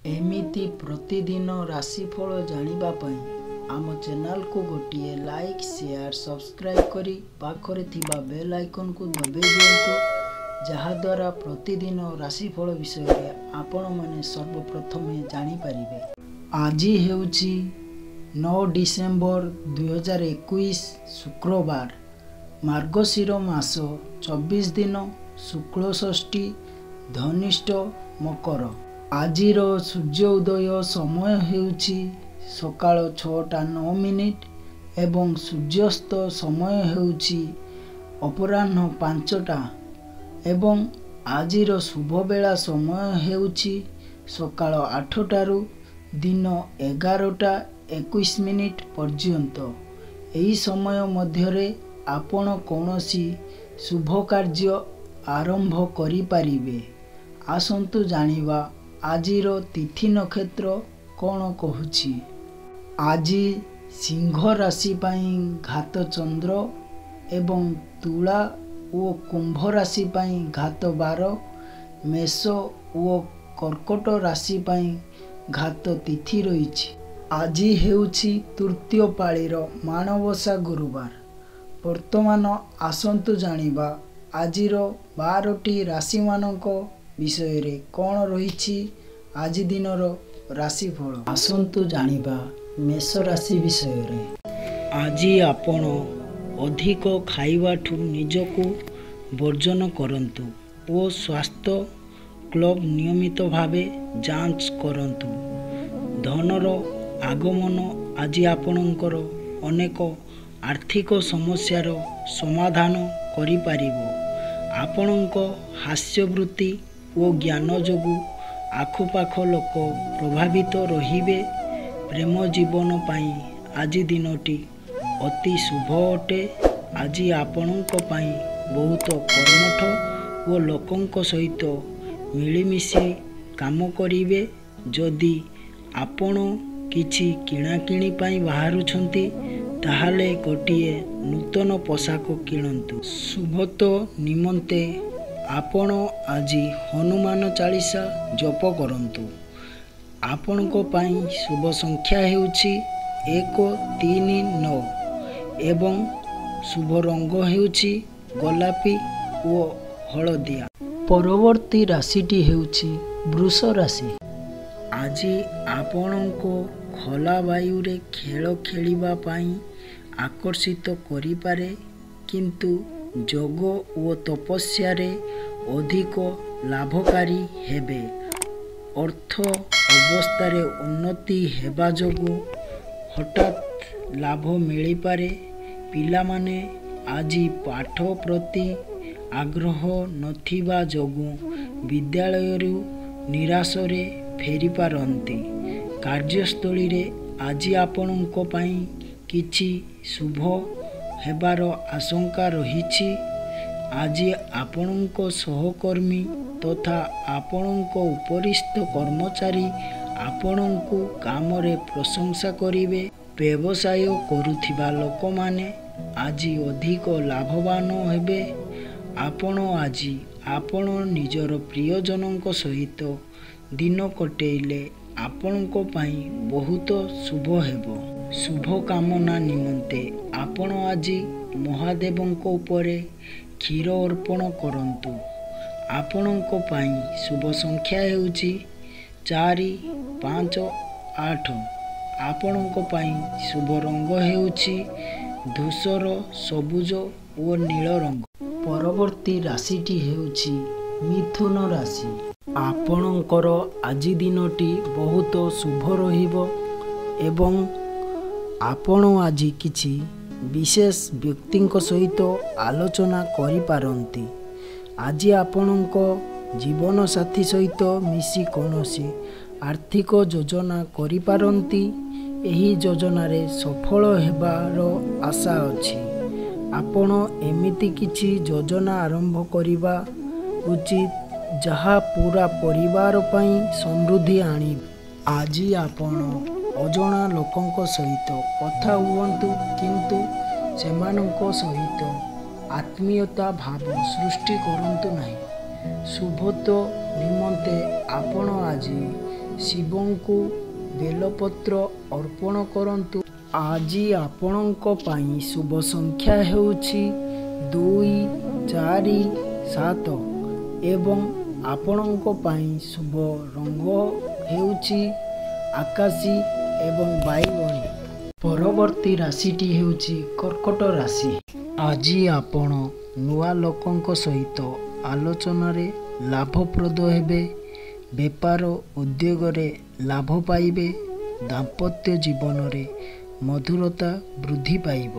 ଏମିତି ପ୍ରତିଦିନ ରାଶିଫଳ ଜାଣିବା ପାଇଁ ଆମ ଚ୍ୟାନେଲକୁ ଗୋଟିଏ ଲାଇକ୍, ସେୟାର, ସବସ୍କ୍ରାଇବ୍ କରି ପାଖରେ ଥିବା ବେଲ୍ ଆଇକନ୍କୁ ଦବାଇ ଦିଅନ୍ତୁ, ଯାହାଦ୍ୱାରା ପ୍ରତିଦିନ ରାଶିଫଳ ବିଷୟରେ ଆପଣମାନେ ସର୍ବପ୍ରଥମେ ଜାଣିପାରିବେ। ଆଜି ହେଉଛି 9 ଡିସେମ୍ବର 2021 ଶୁକ୍ରବାର, ମାର୍ଗଶିର ମାସ 24 ଦିନ, ଶୁକ୍ଳ ଷଷ୍ଠୀ, ଧନିଷ୍ଠ ମକର। ଆଜିର ସୂର୍ଯ୍ୟ ଉଦୟ ସମୟ ହେଉଛି ସକାଳ 6ଟା 9 ମିନିଟ୍ ଏବଂ ସୂର୍ଯ୍ୟାସ୍ତ ସମୟ ହେଉଛି ଅପରାହ୍ନ 5ଟା ଏବଂ ଆଜିର ଶୁଭବେଳା ସମୟ ହେଉଛି ସକାଳ 8ଟାରୁ ଦିନ 11ଟା 21 ମିନିଟ୍ ପର୍ଯ୍ୟନ୍ତ। ଏହି ସମୟ ମଧ୍ୟରେ ଆପଣ କୌଣସି ଶୁଭ କାର୍ଯ୍ୟ ଆରମ୍ଭ କରିପାରିବେ। ଆସନ୍ତୁ ଜାଣିବା ଆଜିର ତିଥି ନକ୍ଷତ୍ର କ'ଣ କହୁଛି। ଆଜି ସିଂହ ରାଶି ପାଇଁ ଘାତ ଚନ୍ଦ୍ର ଏବଂ ତୁଳା ଓ କୁମ୍ଭ ରାଶି ପାଇଁ ଘାତ 12, ମେଷ ଓ କର୍କଟ ରାଶି ପାଇଁ ଘାତ ତିଥି ରହିଛି। ଆଜି ହେଉଛି ତୃତୀୟ ପାଳିର ମାଣବସା ଗୁରୁବାର। ବର୍ତ୍ତମାନ ଆସନ୍ତୁ ଜାଣିବା ଆଜିର 12ଟି ରାଶିମାନଙ୍କ ବିଷୟରେ କ'ଣ ରହିଛି ଆଜି ଦିନର ରାଶିଫଳ। ଆସନ୍ତୁ ଜାଣିବା ମେଷ ରାଶି ବିଷୟରେ। ଆଜି ଆପଣ ଅଧିକ ଖାଇବାଠୁ ନିଜକୁ ବର୍ଜନ କରନ୍ତୁ ଓ ସ୍ୱାସ୍ଥ୍ୟ କ୍ଲବ ନିୟମିତ ଭାବେ ଯାଞ୍ଚ କରନ୍ତୁ। ଧନର ଆଗମନ ଆଜି ଆପଣଙ୍କର ଅନେକ ଆର୍ଥିକ ସମସ୍ୟାର ସମାଧାନ କରିପାରିବ। ଆପଣଙ୍କ ହାସ୍ୟବୃତ୍ତି ଓ ଜ୍ଞାନ ଯୋଗୁଁ ଆଖପାଖ ଲୋକ ପ୍ରଭାବିତ ରହିବେ। ପ୍ରେମ ଜୀବନ ପାଇଁ ଆଜି ଦିନଟି ଅତି ଶୁଭ ଅଟେ। ଆଜି ଆପଣଙ୍କ ପାଇଁ ବହୁତ କର୍ମଠ ଓ ଲୋକଙ୍କ ସହିତ ମିଳିମିଶି କାମ କରିବେ। ଯଦି ଆପଣ କିଛି କିଣାକିଣି ପାଇଁ ବାହାରୁଛନ୍ତି, ତାହେଲେ ଗୋଟିଏ ନୂତନ ପୋଷାକ କିଣନ୍ତୁ। ଶୁଭତ୍ୱ ନିମନ୍ତେ ଆପଣ ଆଜି ହନୁମାନ ଚାଳିଶା ଜପ କରନ୍ତୁ। ଆପଣଙ୍କ ପାଇଁ ଶୁଭ ସଂଖ୍ୟା ହେଉଛି 1, 3, 9 ଏବଂ ଶୁଭ ରଙ୍ଗ ହେଉଛି ଗୋଲାପୀ ଓ ହଳଦିଆ। ପରବର୍ତ୍ତୀ ରାଶିଟି ହେଉଛି ବୃଷ ରାଶି। ଆଜି ଆପଣଙ୍କ ଖୋଲା ବାୟୁରେ ଖେଳ ଖେଳିବା ପାଇଁ ଆକର୍ଷିତ କରିପାରେ, କିନ୍ତୁ ଯୋଗ ଓ ତପସ୍ୟାରେ ଅଧିକ ଲାଭକାରୀ ହେବେ। ଅର୍ଥ ଅବସ୍ଥାରେ ଉନ୍ନତି ହେବା ଯୋଗୁଁ ହଠାତ୍ ଲାଭ ମିଳିପାରେ। ପିଲାମାନେ ଆଜି ପାଠ ପ୍ରତି ଆଗ୍ରହ ନଥିବା ଯୋଗୁଁ ବିଦ୍ୟାଳୟରୁ ନିରାଶରେ ଫେରିପାରନ୍ତି। କାର୍ଯ୍ୟସ୍ଥଳୀରେ ଆଜି ଆପଣଙ୍କ ପାଇଁ କିଛି ଶୁଭ ହେବାର ଆଶଙ୍କା ରହିଛି। ଆଜି ଆପଣଙ୍କ ସହକର୍ମୀ ତଥା ଆପଣଙ୍କ ଉପରିସ୍ଥ କର୍ମଚାରୀ ଆପଣଙ୍କୁ କାମରେ ପ୍ରଶଂସା କରିବେ। ବ୍ୟବସାୟ କରୁଥିବା ଲୋକମାନେ ଆଜି ଅଧିକ ଲାଭବାନ ହେବେ। ଆପଣ ଆଜି ଆପଣ ନିଜର ପ୍ରିୟଜନଙ୍କ ସହିତ ଦିନ କଟେଇଲେ ଆପଣଙ୍କ ପାଇଁ ବହୁତ ଶୁଭ ହେବ। ଶୁଭ କାମନା ନିମନ୍ତେ ଆପଣ ଆଜି ମହାଦେବଙ୍କ ଉପରେ କ୍ଷୀର ଅର୍ପଣ କରନ୍ତୁ। ଆପଣଙ୍କ ପାଇଁ ଶୁଭ ସଂଖ୍ୟା ହେଉଛି 4, 5, 8। ଆପଣଙ୍କ ପାଇଁ ଶୁଭ ରଙ୍ଗ ହେଉଛି ଧୂସର ସବୁଜ ଓ ନୀଳ ରଙ୍ଗ। ପରବର୍ତ୍ତୀ ରାଶିଟି ହେଉଛି ମିଥୁନ ରାଶି। ଆପଣଙ୍କର ଆଜି ଦିନଟି ବହୁତ ଶୁଭ ରହିବ ଏବଂ ଆପଣ ଆଜି କିଛି ବିଶେଷ ବ୍ୟକ୍ତିଙ୍କ ସହିତ ଆଲୋଚନା କରିପାରନ୍ତି। ଆଜି ଆପଣଙ୍କ ଜୀବନସାଥୀ ସହିତ ମିଶି କୌଣସି ଆର୍ଥିକ ଯୋଜନା କରିପାରନ୍ତି। ଏହି ଯୋଜନାରେ ସଫଳ ହେବାର ଆଶା ଅଛି। ଆପଣ ଏମିତି କିଛି ଯୋଜନା ଆରମ୍ଭ କରିବା ଉଚିତ, ଯାହା ପୂରା ପରିବାର ପାଇଁ ସମୃଦ୍ଧି ଆଣିବ। ଆଜି ଆପଣ ଅଜଣା ଲୋକଙ୍କ ସହିତ କଥା ହୁଅନ୍ତୁ, କିନ୍ତୁ ସେମାନଙ୍କ ସହିତ ଆତ୍ମୀୟତା ଭାବ ସୃଷ୍ଟି କରନ୍ତୁ ନାହିଁ। ଶୁଭତ୍ୱ ନିମନ୍ତେ ଆପଣ ଆଜି ଶିବଙ୍କୁ ବେଲପତ୍ର ଅର୍ପଣ କରନ୍ତୁ। ଆଜି ଆପଣଙ୍କ ପାଇଁ ଶୁଭ ସଂଖ୍ୟା ହେଉଛି 2, 4, 7 ଏବଂ ଆପଣଙ୍କ ପାଇଁ ଶୁଭ ରଙ୍ଗ ହେଉଛି ଆକାଶୀ ଏବଂ ବାଇଗଣୀ। ପରବର୍ତ୍ତୀ ରାଶିଟି ହେଉଛି କର୍କଟ ରାଶି। ଆଜି ଆପଣ ନୂଆ ଲୋକଙ୍କ ସହିତ ଆଲୋଚନାରେ ଲାଭପ୍ରଦ ହେବେ। ବେପାର ଉଦ୍ୟୋଗରେ ଲାଭ ପାଇବେ। ଦାମ୍ପତ୍ୟ ଜୀବନରେ ମଧୁରତା ବୃଦ୍ଧି ପାଇବ।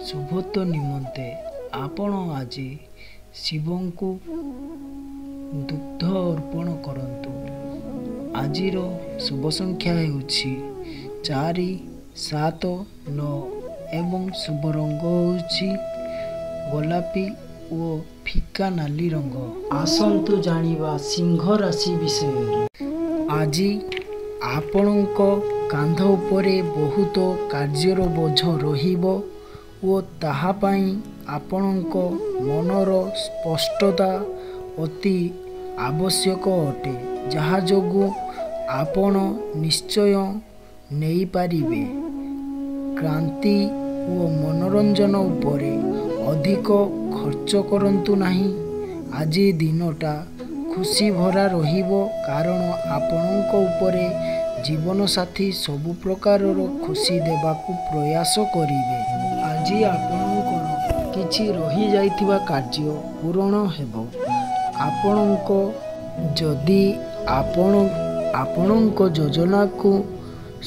ଶୁଭତ୍ୱ ନିମନ୍ତେ ଆପଣ ଆଜି ଶିବଙ୍କୁ ଦୁଗ୍ଧ ଅର୍ପଣ କରନ୍ତୁ। ଆଜିର ଶୁଭ ସଂଖ୍ୟା ହେଉଛି 4, 7, 9 ଏବଂ ଶୁଭ ରଙ୍ଗ ହେଉଛି ଗୋଲାପୀ ଓ ଫିକା ନାଲି ରଙ୍ଗ। ଆସନ୍ତୁ ଜାଣିବା ସିଂହ ରାଶି ବିଷୟରେ। ଆଜି ଆପଣଙ୍କ କାନ୍ଧ ଉପରେ ବହୁତ କାର୍ଯ୍ୟର ବୋଝ ରହିବ ଓ ତାହା ପାଇଁ ଆପଣଙ୍କ ମନର ସ୍ପଷ୍ଟତା ଅତି ଆବଶ୍ୟକ ଅଟେ, ଯାହା ଯୋଗୁଁ ଆପଣ ନିଶ୍ଚୟ ନେଇପାରିବେ। କ୍ରାନ୍ତି ଓ ମନୋରଞ୍ଜନ ଉପରେ ଅଧିକ ଖର୍ଚ୍ଚ କରନ୍ତୁ ନାହିଁ। ଆଜି ଦିନଟା ଖୁସି ଭରା ରହିବ, କାରଣ ଆପଣଙ୍କ ଉପରେ ଜୀବନସାଥୀ ସବୁ ପ୍ରକାରର ଖୁସି ଦେବାକୁ ପ୍ରୟାସ କରିବେ। ଆଜି ଆପଣଙ୍କର କିଛି ରହିଯାଇଥିବା କାର୍ଯ୍ୟ ପୂରଣ ହେବ। ଆପଣଙ୍କ ଯଦି ଆପଣ ଆପଣଙ୍କ ଯୋଜନାକୁ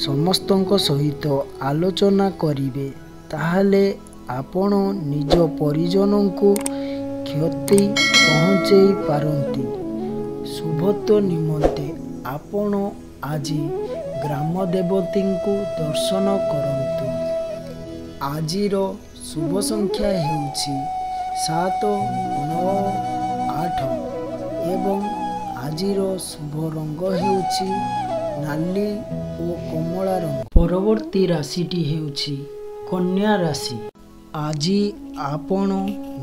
ସମସ୍ତଙ୍କ ସହିତ ଆଲୋଚନା କରିବେ, ତାହେଲେ ଆପଣ ନିଜ ପରିଜନଙ୍କୁ କ୍ଷତି ପହଞ୍ଚେଇ ପାରନ୍ତି। ଶୁଭତ୍ୱ ନିମନ୍ତେ ଆପଣ ଆଜି ଗ୍ରାମ ଦେବତୀଙ୍କୁ ଦର୍ଶନ କରନ୍ତୁ। ଆଜିର ଶୁଭ ସଂଖ୍ୟା ହେଉଛି 7, 9, 8 ଏବଂ ଆଜିର ଶୁଭ ରଙ୍ଗ ହେଉଛି ନାଲି ଓ କମଳା ରଙ୍ଗ। ପରବର୍ତ୍ତୀ ରାଶିଟି ହେଉଛି କନ୍ୟା ରାଶି। ଆଜି ଆପଣ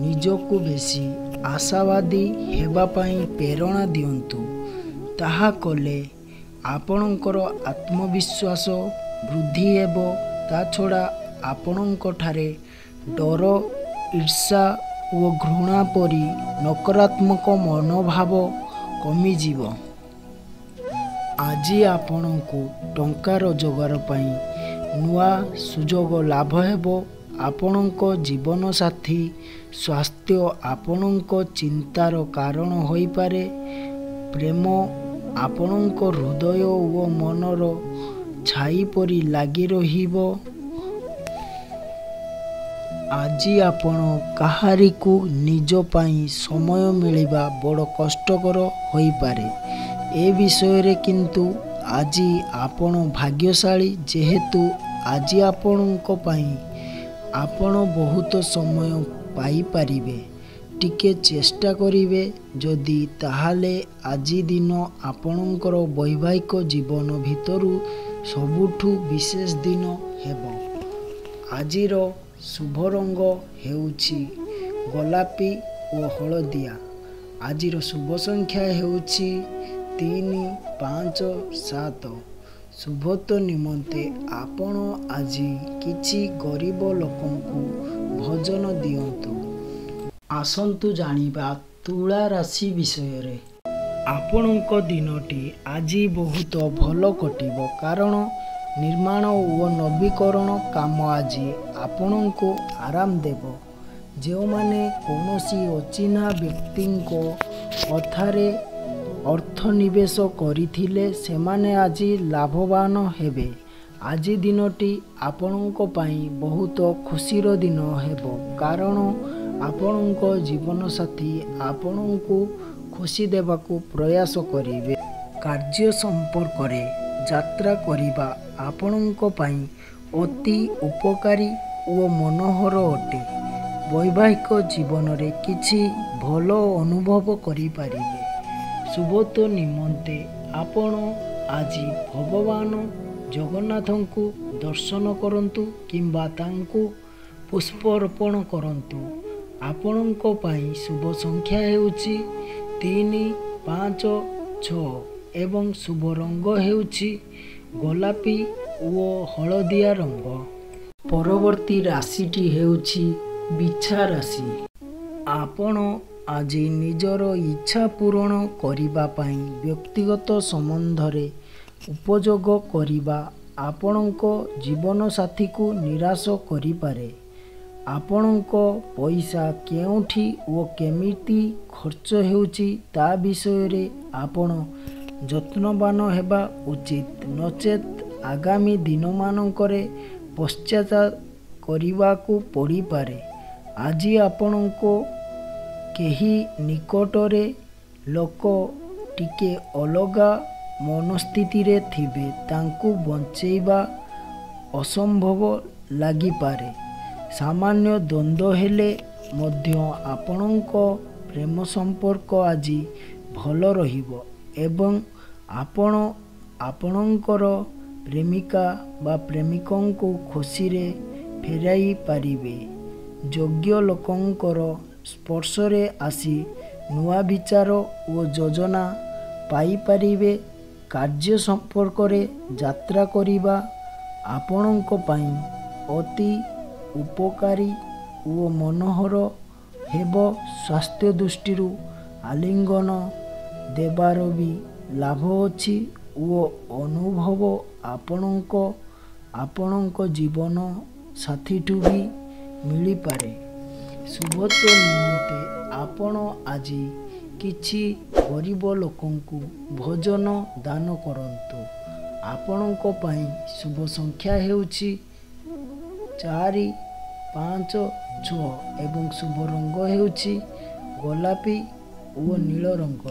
ନିଜକୁ ବେଶୀ ଆଶାବାଦୀ ହେବା ପାଇଁ ପ୍ରେରଣା ଦିଅନ୍ତୁ। ତାହା କଲେ ଆପଣଙ୍କର ଆତ୍ମବିଶ୍ୱାସ ବୃଦ୍ଧି ହେବ। ତା ଛଡ଼ା ଆପଣଙ୍କଠାରେ ଡର, ଈର୍ଷା ଓ ଘୃଣା ପରି ନକାରାତ୍ମକ ମନୋଭାବ କମିଯିବ। ଆଜି ଆପଣଙ୍କୁ ଟଙ୍କା ରୋଜଗାର ପାଇଁ ନୂଆ ସୁଯୋଗ ଲାଭ ହେବ। ଆପଣଙ୍କ ଜୀବନସାଥୀ ସ୍ୱାସ୍ଥ୍ୟ ଆପଣଙ୍କ ଚିନ୍ତାର କାରଣ ହୋଇପାରେ। ପ୍ରେମ ଆପଣଙ୍କ ହୃଦୟ ଓ ମନର ଛାଇ ପରି ଲାଗି ରହିବ। ଆଜି ଆପଣ କାହାରିକୁ ନିଜ ପାଇଁ ସମୟ ମିଳିବା ବଡ଼ କଷ୍ଟକର ହୋଇପାରେ ଏ ବିଷୟରେ, କିନ୍ତୁ ଆଜି ଆପଣ ଭାଗ୍ୟଶାଳୀ, ଯେହେତୁ ଆଜି ଆପଣଙ୍କ ପାଇଁ ଆପଣ ବହୁତ ସମୟ ପାଇପାରିବେ। ଟିକେ ଚେଷ୍ଟା କରିବେ ଯଦି, ତାହେଲେ ଆଜି ଦିନ ଆପଣଙ୍କର ବୈବାହିକ ଜୀବନ ଭିତରୁ ସବୁଠୁ ବିଶେଷ ଦିନ ହେବ। ଆଜିର ଶୁଭ ରଙ୍ଗ ହେଉଛି ଗୋଲାପୀ ଓ ହଳଦିଆ। ଆଜିର ଶୁଭ ସଂଖ୍ୟା ହେଉଛି 3, 5, 7। ଶୁଭତ୍ୱ ନିମନ୍ତେ ଆପଣ ଆଜି କିଛି ଗରିବ ଲୋକଙ୍କୁ ଭୋଜନ ଦିଅନ୍ତୁ। ଆସନ୍ତୁ ଜାଣିବା ତୁଳା ରାଶି ବିଷୟରେ। ଆପଣଙ୍କ ଦିନଟି ଆଜି ବହୁତ ଭଲ କଟିବ, କାରଣ ନିର୍ମାଣ ଓ ନବୀକରଣ କାମ ଆଜି ଆପଣଙ୍କୁ ଆରାମ ଦେବ। ଯେଉଁମାନେ କୌଣସି ଅଚିହ୍ନା ବ୍ୟକ୍ତିଙ୍କ କଥାରେ ଅର୍ଥ ନିବେଶ କରିଥିଲେ, ସେମାନେ ଆଜି ଲାଭବାନ ହେବେ। ଆଜି ଦିନଟି ଆପଣଙ୍କ ପାଇଁ ବହୁତ ଖୁସିର ଦିନ ହେବ, କାରଣ ଆପଣଙ୍କ ଜୀବନସାଥୀ ଆପଣଙ୍କୁ ଖୁସି ଦେବାକୁ ପ୍ରୟାସ କରିବେ। କାର୍ଯ୍ୟ ସମ୍ପର୍କରେ ଯାତ୍ରା କରିବା ଆପଣଙ୍କ ପାଇଁ ଅତି ଉପକାରୀ ଓ ମନୋହର ଅଟେ। ବୈବାହିକ ଜୀବନରେ କିଛି ଭଲ ଅନୁଭବ କରିପାରିବେ। ଶୁଭତ୍ୱ ନିମନ୍ତେ ଆପଣ ଆଜି ଭଗବାନ ଜଗନ୍ନାଥଙ୍କୁ ଦର୍ଶନ କରନ୍ତୁ କିମ୍ବା ତାଙ୍କୁ ପୁଷ୍ପ ଅର୍ପଣ କରନ୍ତୁ। ଆପଣଙ୍କ ପାଇଁ ଶୁଭ ସଂଖ୍ୟା ହେଉଛି 3, 5, 6 ଏବଂ ଶୁଭ ରଙ୍ଗ ହେଉଛି ଗୋଲାପୀ ଓ ହଳଦିଆ ରଙ୍ଗ। ପରବର୍ତ୍ତୀ ରାଶିଟି ହେଉଛି ବିଛା ରାଶି। ଆପଣ ଆଜି ନିଜର ଇଚ୍ଛା ପୂରଣ କରିବା ପାଇଁ ବ୍ୟକ୍ତିଗତ ସମ୍ବନ୍ଧରେ ଉପଯୋଗ କରିବା ଆପଣଙ୍କ ଜୀବନସାଥୀକୁ ନିରାଶ କରିପାରେ। ଆପଣଙ୍କ ପଇସା କେଉଁଠି ଓ କେମିତି ଖର୍ଚ୍ଚ ହେଉଛି ତା ବିଷୟରେ ଆପଣ ଯତ୍ନବାନ ହେବା ଉଚିତ, ନଚେତ୍ ଆଗାମୀ ଦିନମାନଙ୍କରେ ପଶ୍ଚାତାପ କରିବାକୁ ପଡ଼ିପାରେ। ଆଜି ଆପଣଙ୍କ କେହି ନିକଟରେ ଲୋକ ଟିକେ ଅଲଗା ମନସ୍ଥିତିରେ ଥିବେ, ତାଙ୍କୁ ବଞ୍ଚେଇବା ଅସମ୍ଭବ ଲାଗିପାରେ। ସାମାନ୍ୟ ଦ୍ୱନ୍ଦ୍ୱ ହେଲେ ମଧ୍ୟ ଆପଣଙ୍କ ପ୍ରେମ ସମ୍ପର୍କ ଆଜି ଭଲ ରହିବ ଏବଂ ଆପଣ ଆପଣଙ୍କର ପ୍ରେମିକା ବା ପ୍ରେମିକଙ୍କୁ ଖୁସିରେ ଫେରାଇ ପାରିବେ। ଯୋଗ୍ୟ ଲୋକଙ୍କର ସ୍ପର୍ଶରେ ଆସି ନୂଆ ବିଚାର ଓ ଯୋଜନା ପାଇପାରିବେ। କାର୍ଯ୍ୟ ସମ୍ପର୍କରେ ଯାତ୍ରା କରିବା ଆପଣଙ୍କ ପାଇଁ ଅତି ଉପକାରୀ ଓ ମନୋହର ହେବ। ସ୍ୱାସ୍ଥ୍ୟ ଦୃଷ୍ଟିରୁ ଆଲିଙ୍ଗନ ଦେବାର ବି ଲାଭ ଅଛି ଓ ଅନୁଭବ ଆପଣଙ୍କ ଆପଣଙ୍କ ଜୀବନ ସାଥୀଠୁ ବି ମିଳିପାରେ। ଶୁଭତ୍ୱ ନିମନ୍ତେ ଆପଣ ଆଜି କିଛି ଗରିବ ଲୋକଙ୍କୁ ଭୋଜନ ଦାନ କରନ୍ତୁ। ଆପଣଙ୍କ ପାଇଁ ଶୁଭ ସଂଖ୍ୟା ହେଉଛି 4, 5, 6 ଏବଂ ଶୁଭ ରଙ୍ଗ ହେଉଛି ଗୋଲାପୀ ଓ ନୀଳ ରଙ୍ଗ।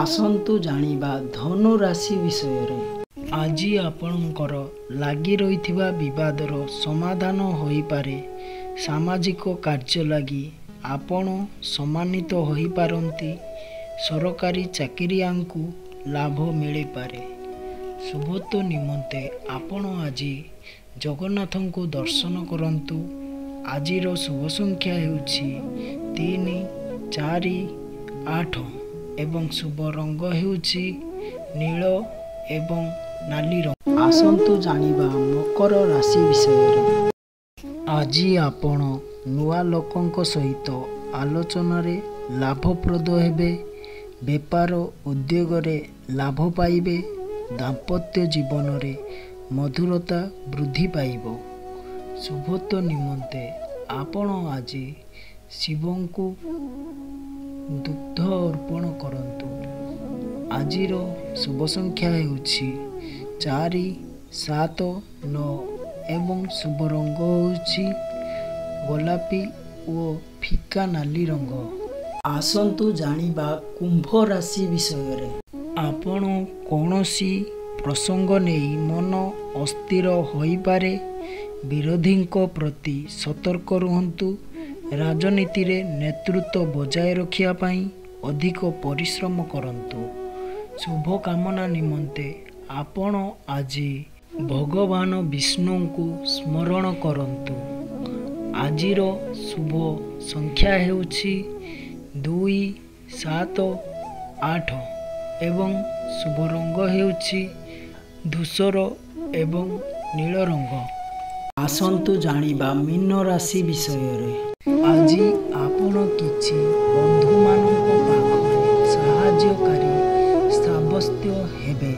ଆସନ୍ତୁ ଜାଣିବା ଧନୁ ରାଶି ବିଷୟରେ। ଆଜି ଆପଣଙ୍କର ଲାଗି ରହିଥିବା ବିବାଦର ସମାଧାନ ହୋଇପାରେ। ସାମାଜିକ କାର୍ଯ୍ୟ ଲାଗି ଆପଣ ସମ୍ମାନିତ ହୋଇପାରନ୍ତି। ସରକାରୀ ଚାକିରିଆଙ୍କୁ ଲାଭ ମିଳିପାରେ। ଶୁଭତ୍ୱ ନିମନ୍ତେ ଆପଣ ଆଜି ଜଗନ୍ନାଥଙ୍କୁ ଦର୍ଶନ କରନ୍ତୁ। ଆଜିର ଶୁଭ ସଂଖ୍ୟା ହେଉଛି 3, 4, 8 ଏବଂ ଶୁଭ ରଙ୍ଗ ହେଉଛି ନୀଳ ଏବଂ ନାଲି ରଙ୍ଗ। ଆସନ୍ତୁ ଜାଣିବା ମକର ରାଶି ବିଷୟରେ। ଆଜି ଆପଣ ନୂଆ ଲୋକଙ୍କ ସହିତ ଆଲୋଚନାରେ ଲାଭପ୍ରଦ ହେବେ। ବେପାର ଉଦ୍ୟୋଗରେ ଲାଭ ପାଇବେ। ଦାମ୍ପତ୍ୟ ଜୀବନରେ ମଧୁରତା ବୃଦ୍ଧି ପାଇବ। ଶୁଭତ୍ୱ ନିମନ୍ତେ ଆପଣ ଆଜି ଶିବଙ୍କୁ ଦୁଗ୍ଧ ଅର୍ପଣ କରନ୍ତୁ। ଆଜିର ଶୁଭ ସଂଖ୍ୟା ହେଉଛି 4, 7, 9 ଏବଂ ଶୁଭ ରଙ୍ଗ ହେଉଛି ଗୋଲାପୀ ଓ ଫିକା ନାଲି ରଙ୍ଗ। ଆସନ୍ତୁ ଜାଣିବା କୁମ୍ଭ ରାଶି ବିଷୟରେ। ଆପଣ କୌଣସି ପ୍ରସଙ୍ଗ ନେଇ ମନ ଅସ୍ଥିର ହୋଇପାରେ। ବିରୋଧୀଙ୍କ ପ୍ରତି ସତର୍କ ରୁହନ୍ତୁ। ରାଜନୀତିରେ ନେତୃତ୍ୱ ବଜାୟ ରଖିବା ପାଇଁ ଅଧିକ ପରିଶ୍ରମ କରନ୍ତୁ। ଶୁଭ କାମନା ନିମନ୍ତେ ଆପଣ ଆଜି ଭଗବାନ ବିଷ୍ଣୁଙ୍କୁ ସ୍ମରଣ କରନ୍ତୁ। ଆଜିର ଶୁଭ ସଂଖ୍ୟା ହେଉଛି 2, 7, 8 ଏବଂ ଶୁଭ ରଙ୍ଗ ହେଉଛି ଧୂସର ଏବଂ ନୀଳ ରଙ୍ଗ। ଆସନ୍ତୁ ଜାଣିବା ମୀନ ରାଶି ବିଷୟରେ। ଆଜି ଆପଣ କିଛି ବନ୍ଧୁମାନଙ୍କ ପାଖରେ ସାହାଯ୍ୟକାରୀ ସାବ୍ୟସ୍ତ ହେବେ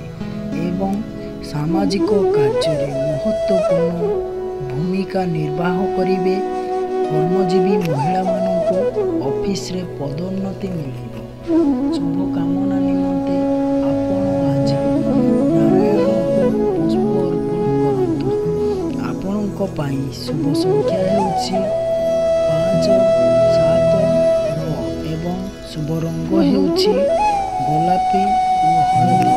ଏବଂ ସାମାଜିକ କାର୍ଯ୍ୟରେ ମହତ୍ତ୍ୱପୂର୍ଣ୍ଣ ଭୂମିକା ନିର୍ବାହ କରିବେ। କର୍ମଜୀବୀ ମହିଳାମାନଙ୍କୁ ଅଫିସରେ ପଦୋନ୍ନତି ମିଳିବ। ଶୁଭ କାମନା ନିମନ୍ତେ ଆପଣ ଆଜି ନାରାୟଣଙ୍କୁ ପୁଷ୍ପ ଅର୍ପଣ କରନ୍ତୁ। ଆପଣଙ୍କ ପାଇଁ ଶୁଭ ସଂଖ୍ୟା ହେଉଛି 5, 7, 9 ଏବଂ ଶୁଭ ରଙ୍ଗ ହେଉଛି ଗୋଲାପୀ ଓ ହଳଦିଆ।